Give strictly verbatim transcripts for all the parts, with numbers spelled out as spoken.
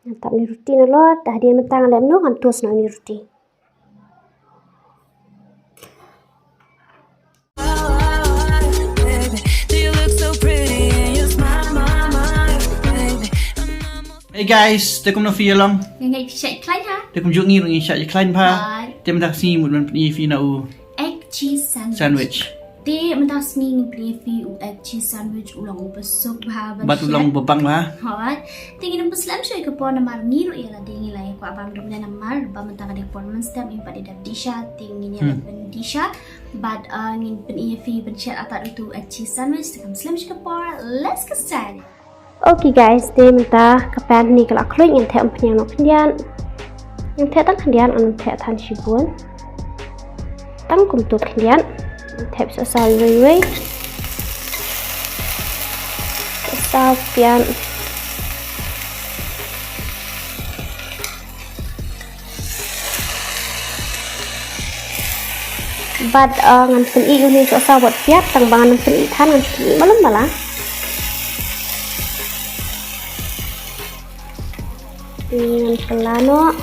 Ngan tap uni u ruti nalor, te hadien mynta ngan leh kumno, ngan toast noh uni u ruti. Hey guys, te kumno phi ïa long? Nga ngeit phi shah ïa khlaiñ ha? Te kumjuh ngi ruh ngi shah ïa khlaiñ bha. Bye. Te mynta ka sngi mut ban pyni ïa phi na u egg cheese sandwich. Sandwich. Te mynta ka sngi ngin pyni ïa phi u egg cheese sandwich, u long uba suk bha ban shet. Bad u long uba bang bha. Hooid. Te ngin ym pynslem shuh ïa ka por namar ngi ruh ïa lade ngi la ïa kwah bam ruh ne namar ba mynta ka dei por mynstep ngim pat dei dep dish sha, te ngin ïa leit ban dish sha. Bad, uh, ngin pyni ïa phi ban shet artat utu u egg cheese sandwich, te kam slem shuh ka por. Let's get started. Okay guys, te mynta ka pan ne ka la khluit, ngan theh umphniang noh khyndiat. Ngan theh tang khyndiat, ngan theh than shibun. Tang kumtu khyndiat. Ngan theh sa saw iwei iwei. Sa saw pian. Bad, uh, ngan pyni uni sohsaw wat piat, tang ba ngan pyni than ngan pyni malu mala. Ngan kylla noh.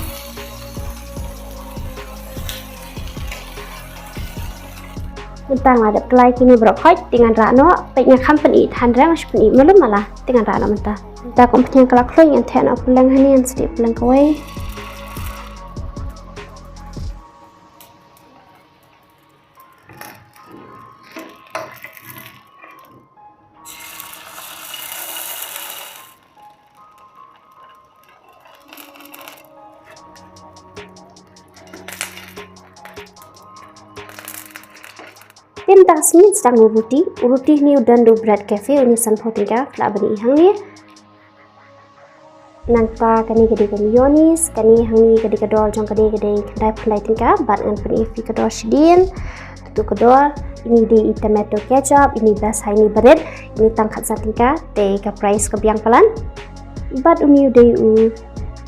Mynta nga dep kylla kine baroh khoit, te ngan rah noh, peit nga kham pyni than re, nga shu pyni malu mala, te ngan rah noh mynta. Mynta ka umphniang ka la khluit, ngan theh noh pylleng hangne, ngan sdieh pylleng kawei. Te mynta ka sngi sdang u ruti, u ruti hangne u don da u bread cafe, uni sanphew tyngka, lah ban ïohi hangne. Nangta kane ka dei ka mayonnaise, kane hangne ka dei ka dor jong kane ka dei khyndai phew khyndai tyngka, bad ngan pyni ïa phi ka dor shadien, tutu ka dor, ini dei i tomato ketchup, ini best ha ini barit, ini tang khatsan tyngka, te ka price ka biang palat. Bad uni u dei u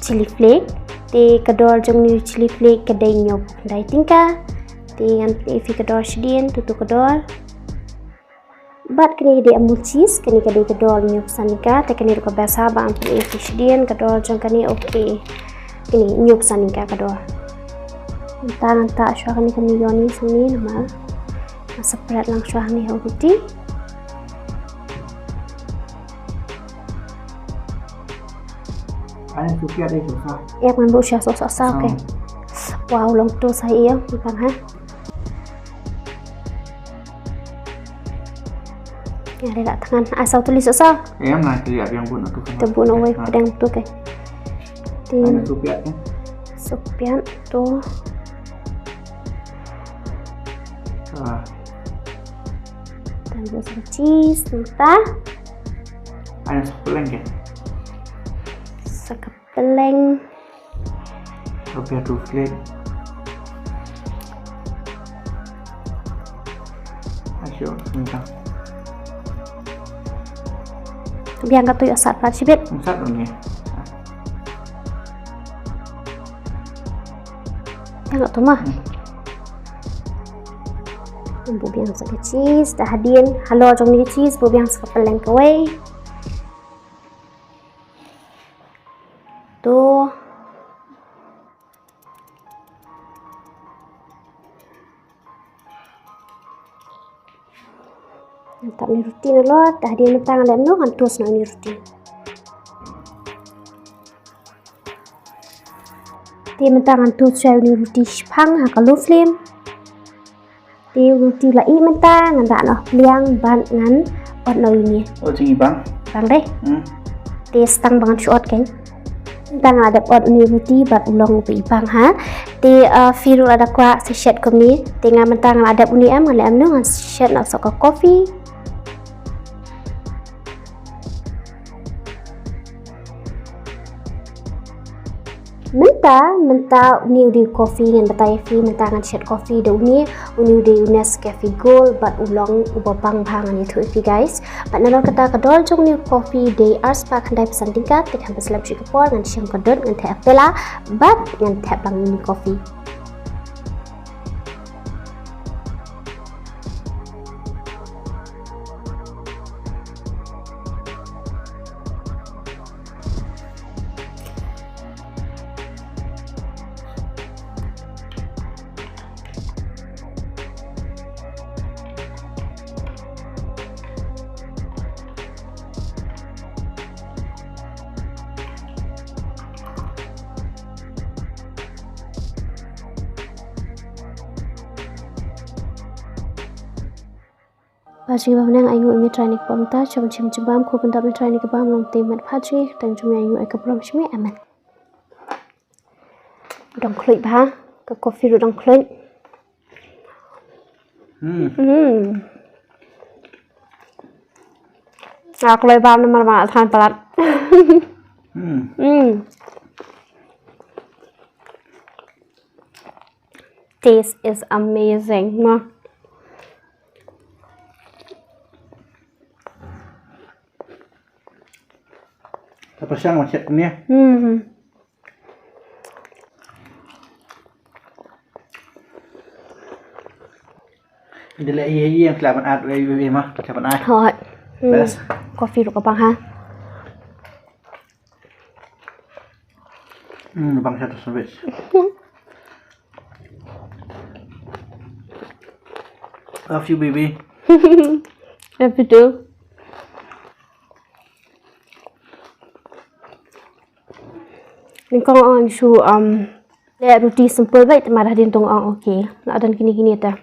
chili flake, te ka dor jong uni u chili flake ka dei hynñiew phew khyndai tyngka, te ngan pyni ïa phi ka dor shadien, tutu ka dor. Bad kane ka dei Amul cheese, kane ka dei ka dor hynñiew phew san tyngka, te kane ruh ka best ha ba ngan pyni ïa phi shadien, ka dor jong kane, okay. Kane hynñiew phew san tyngka ka dor. Mynta ngan tah shuwa kane ka mayonnaise hangne namar nga separate lang shuwa hangne ha u ruti. Ai, shu piat dei sohsaw. Ïa, ngan buh shuwa sohsaw, okay. Wow, long to sa ïa, bukan ha. Ïa, dei la thngan. Ai, saw tylli sohsaw. Ïa, nga tylli ïa biang buh na tu. Te buh na wei pdeng tu, okay. Te ai, na tu piat, eh. Suk piat tu. Ah. Tang buh sa ka cheese mynta. Ai, na sa ka pylleng ke? Sa ka pylleng. Sa ka pylleng. Ai, shu mynta. Biang katto ïoh sat pat shibit. Sat dong ne. Biang katto ma. Hmm. Buh biang sa ka cheese, da hadien, halor jong kane ka cheese, buh biang sa ka pylleng kawei. To. Ngan tap uni u ruti nalor, da hadien mynta ngan leh kumno, ngan toast noh uni u ruti. Te mynta ngan toast shuwa uni u ruti shiphang ha ka low flame. Te u ruti la ih mynta, ngan rah noh pliang bad ngan ot noh uni. Oh, jingibang. Bang dei. Hmm. Te sdang ba ngan shu ot kein. Mynta nga la dep ot uni u ruti bad u long uba ibang ha. Te, uh, phi ruh lada kwah sa shet kumne. Te nga mynta nga la dep uni em, nga leh kumno, ngan shet noh soh ka coffee. Mynta, mynta uni u dei u coffee ngan batai ïa phi, mynta ngan shet coffee da uni, uni u dei u Nescafe Gold bad u long uba bang bha ngan ïathuh ïa phi guys. Bad nalor kata ka dor jong uni u coffee dei arspah khyndai phew san tyngka, te khlem pynslem shuh ka por ngan shim ka dud ngan theh ha pela, bad ngan thep lang uni u coffee. Pha jingïabam nang ai nguh ïa me Trai ne ka bam ta, sha ban shim jingbam, khublei ban dap me Trai ne ka bam, long te met pha jingïa, tang jong me ai nguh ai ka burom sha me, amen. Dang khluit bha, ka coffee ruh dang khluit. Hmm. Hmm. Ah, kloi bam namar ba than palat. Hmm. Hmm. Taste is amazing, ma. Ka pyrshang ma chet ne. Hmm. Dile ye ye yang kelaban at we we ma kelaban at. Hot. Hmm. Best. Coffee ruh ka bang ha. Hmm, bang satu sandwich. Love you, baby. Love you too. Nyngkong ong shu, um, leh ruti simple beit, te ma da hadien tong ong okay. La don kine kine te.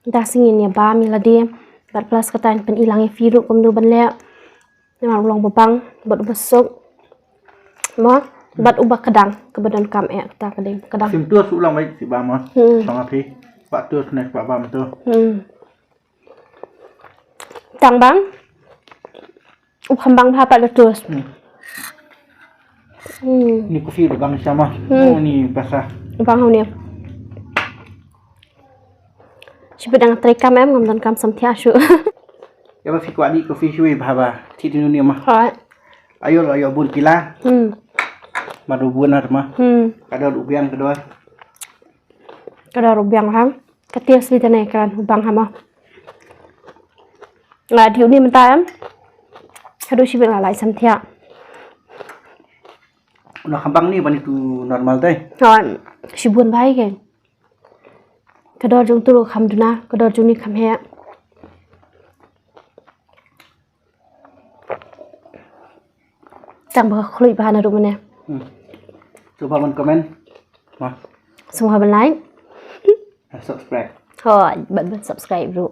Te sngi ngin ïa bam ïa lade. Bad plus kata ngan pyni lang ïa phi ruh kumno ban leh. Namar u long ba bang, bad uba suk. Mo, bad uba kdang, kaba donkam eh, kata ka dei, kdang. Sim tu su lang beit si bam mo. Hmm. Song api. Ba tu sne ba bam tu. Hmm. Tang bang. U kham bang bha pat la tus. Hmm. Hmm. Ni coffee ruh bang sama. Hmm. Oh, ni basah. Bang hau ni. Shibit dang trei kam em, ngam don kam samthiah shuh. Ïa ba phi kwah dih coffee shuh bha ba. Ti ti ni ma. Hoi. Ayo ayo bun pila. Hmm. Ma do bun ar ma. Hmm. Ka dor u biang ka dor. Ka dor u biang ha. Ka taste lei te ne kren u bang ha ma. Nga dih u ni mynta em. Haduh shibit nga la ai samthiah. Una kham bang ni ban itu normal te. Ha, shibun bha ïa ke. Ka dor jong tu ruh kham duna, ka dor jong ni kham heh. Tang ba ka khluit bha na ruh mane. Hmm. Sngewbha ban comment. Ma. Sngewbha ban like. And subscribe. Hoi, bad ban subscribe ruh.